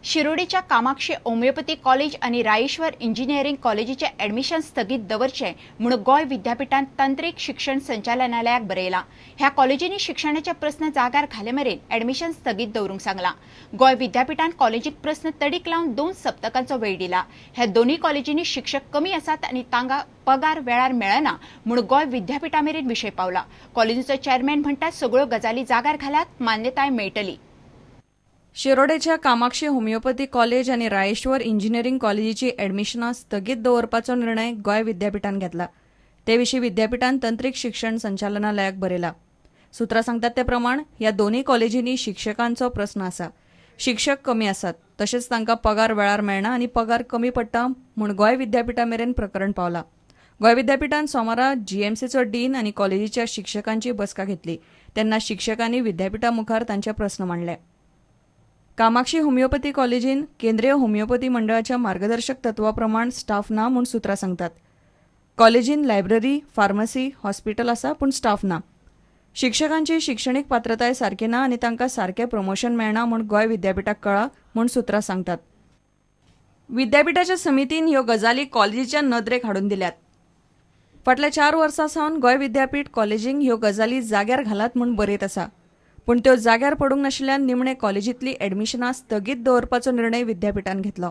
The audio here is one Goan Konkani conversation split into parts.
शिरोडेच्या कामाक्षी होमिओपॅथी कॉलेज आनी रायेश्वर इंजिनियरींग कॉलेजीचें ऍडमिशन स्थगीत दवरचें म्हूण गोंय विद्यापिठान तंत्रीक शिक्षण संचालनालयाक बरयलां. ह्या कॉलेजींनी शिक्षणाचे प्रस्न जाग्यार घाले मेरेन ऍडमिशन स्थगीत दवरूंक सांगलां. गोंय विद्यापिठान कॉलेजीक प्रस्न तडीक लावन 2 सप्तकांचो वेळ दिला. ह्या दोनूय कॉलेजींनी शिक्षक कमी आसात आनी तांकां पगार वेळार मेळना म्हूण गोंय विद्यापिठा मेरेन विशय पावला. कॉलेजीचो चेअरमॅन म्हणटा सगळ्यो गजाली जाग्यार घाल्यात, मान्यताय मेळटली. शिरोडेच्या कामाक्षी होमिओपॅथी कॉलेज आनी रायेश्वर इंजिनियरींग कॉलेजीची ऍडमिशनां स्थगीत दवरपाचो निर्णय गोंय विद्यापिठान घेतला. ते विशीं विद्यापिठान तंत्रीक शिक्षण संचालनालयाक बरयला. सुत्रां सांगतात ते प्रमाण ह्या दोनूय कॉलेजींनी शिक्षकांचो प्रस्न आसा. शिक्षक कमी आसात, तशेंच तांकां पगार वेळार मेळना आनी पगार कमी पडटा म्हूण गोंय विद्यापिठा मेरेन प्रकरण पावला. गोंय विद्यापिठान सोमारा जीएमसीचो डीन आनी कॉलेजीच्या शिक्षकांची बसका घेतली. तेन्ना शिक्षकांनी विद्यापिठा मुखार तांचे प्रस्न मांडले. कामाक्षी होमिओपॅथी कॉलेजीन केंद्रीय होमिओपॅथी मंडळाच्या मार्गदर्शक तत्वा प्रमाण स्टाफ ना म्हूण सुत्रां सांगतात. कॉलेजीन लायब्ररी, फार्मसी, हॉस्पिटल आसा, पूण स्टाफ ना. शिक्षकांची शिक्षणीक पात्रताय सारकी ना आनी तांकां सारकें प्रमोशन मेळना म्हूण गोंय विद्यापिठाक कळ्ळां म्हूण सुत्रां सांगतात. विद्यापिठाच्या समितीन ह्यो गजाली कॉलेजीच्या नदरेक हाडून दिल्यात. फाटल्या 4 वर्सां सावन गोंय विद्यापीठ कॉलेजींक ह्यो गजाली जाग्यार घालात म्हूण बरयत आसा, पूण त्यो जाग्यार पडूंक नाशिल्ल्यान निमणे कॉलेजींतली ऍडमिशनां स्थगीत दवरपाचो निर्णय विद्यापिठान घेतलो.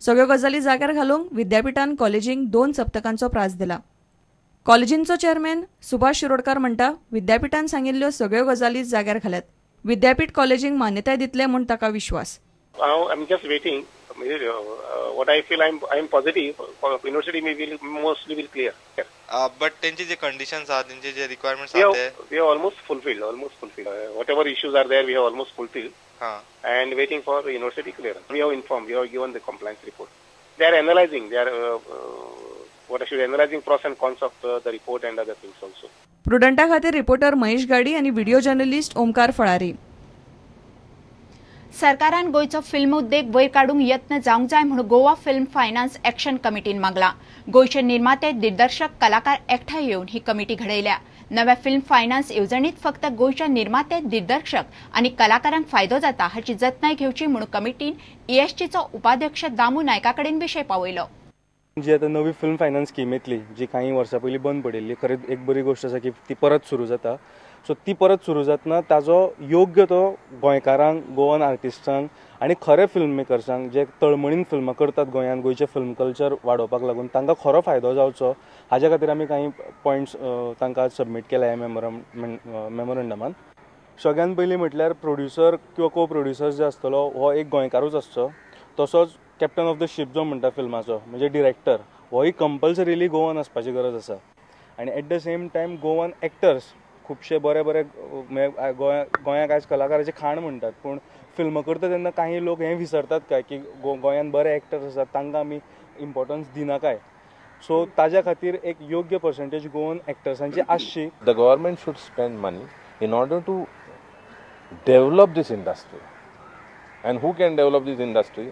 सगळ्यो गजाली जाग्यार घालूंक विद्यापिठान कॉलेजींक 2 सप्तकांचो प्रास दिला. कॉलेजींचो चेअरमॅन सुभाष शिरोडकार म्हणटा, विद्यापिठान सांगिल्ल्यो सगळ्यो गजाली जाग्यार घाल्यात. विद्यापीठ कॉलेजींक मान्यताय दितले म्हूण ताका विश्वास. I am just waiting. What I feel, I am positive. University may will mostly will clear. But तेंचे जे कंडिशन्स आहा, तेंचे जे रिक्वायरमेंट्स We आहा have ते we have almost fulfilled, almost fulfilled. Whatever issues are there, we have almost fulfilled हा and waiting for university clearance. We have informed, we have given the compliance report. They are analyzing, they are what I should analyzing pros and cons of the report and other things also. प्रुडंटा खातीर रिपोर्टर महेश गाडी आनी व्हिडिओ जर्नलिस्ट ओमकार फळारी. सरकारान गोंयचो फिल्म उद्देग वयर काडूंक यत्न जावंक जाय म्हूण गोवा फिल्म फायनान्स एक्शन कमिटीन मागला. गोंयचे निर्माते, दिग्दर्शक, कलाकार एकठांय येवन ही कमिटी घडयल्या. नव्या फिल्म फायनान्स येवजणेत फक्त गोंयच्या निर्माते, दिग्दर्शक आनी कलाकारांक फायदो जाता हाची जतनाय घेवची म्हूण कमिटीन ईएसजीचो उपाध्यक्ष दामू नायका कडेन विशय पावयलो. जी आतां नवी फिल्म फायनान्स स्कीम येतली, जी कांय वर्सां पयलीं बंद पडिल्ली, खरेंच एक बरी गोश्ट आसा की ती परत सुरू जाता. सो ती परत सुरू जातना ताजो योग्य तो गोंयकारांक, गोवन आर्टिस्टांक आनी खरे फिल्म मेकर्सांक जे तळमळीन फिल्मां करतात गोंयांत, गोंयचें फिल्म कल्चर वाडोवपाक लागून तांकां खरो फायदो जावचो हाज्या खातीर आमी कांय पॉयंट्स तांकां सबमीट केल्या ह्या मेमोरंडमान. सगळ्यान पयलीं म्हटल्यार प्रोड्युसर किंवा को प्रोड्युसर जे आसतलो हो एक गोंयकारूच आसचो. तसोच कॅप्टन ऑफ the ship जो म्हणटा फिल्माचो, म्हणजे डिरेक्टर, होय कंपल्सरीली गोवन आसपाची गरज आसा. आनी at the same time Goan actors खुबशे बरे बरे, म्हणजे गोंयाक आयज कलाकाराचे खाण म्हणटात, पूण फिल्मां करता तेन्ना काही लोक हें विसरतात काय की गोंयांत बरे एक्टर्स आसात, तांकां आमी इम्पोर्टन्स दिना काय. सो ताज्या खातीर एक योग्य पर्संटेज गोवन एक्टर्सांची आसची. The government should spend money in order to develop this industry. And who can develop this industry?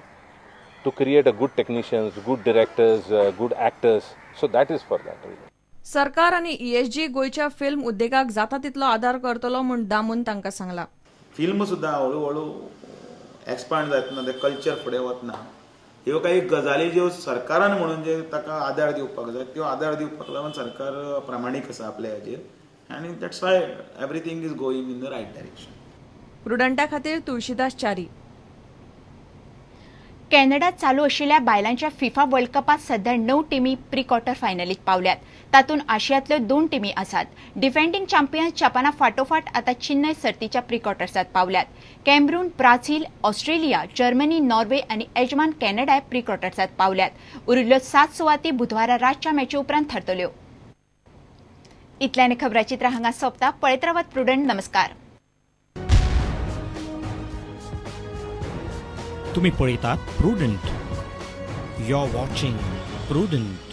To create a good technicians, good directors, good actors. So that is for that reason. सरकार आनी ईएसजी गोंयच्या फिल्म उद्देगाक जाता तितलो आदार करतलो म्हूण दामून तांकां सांगला. फिल्म सुद्दां हळू हळू एक्सपांड जातना, ते कल्चर फुडें वतना ह्यो काही गजाली ज्यो सरकारान म्हणून जे ताका आदार दिवपाक जाय, त्यो आदार दिवपाक लागून सरकार प्रामाणीक आसा आपल्या हाजेर आनी that's why everything is going in the right direction. प्रुडंटा खातीर तुळशीदास च्यारी. कॅनडात चालू आशिल्ल्या बायलांच्या फिफा वर्ल्ड कपात सध्या 9 टिमी प्री क्वॉर्टर फायनलीत पावल्यात. तातूंत आशियांतल्यो 2 टिमी आसात. डिफेंडिंग चॅम्पियन जपाना फाटोफाट आतां चेन्नय सर्तीच्या प्री क्वॉर्टर्सात पावल्यात. Cameroon, Brazil, Australia, Germany, Norway आनी येजमान कॅनडाय प्री क्वॉर्टर्सात पावल्यात. उरिल्ल्यो 7 सुवाती बुधवारा रातच्या मॅची उपरांत थारतल्यो. इतल्याने खबराचित्र हांगा सोंपता. पळयत रावात प्रुडंट. नमस्कार. तुम्ही पळयतात Prudent. You are watching Prudent.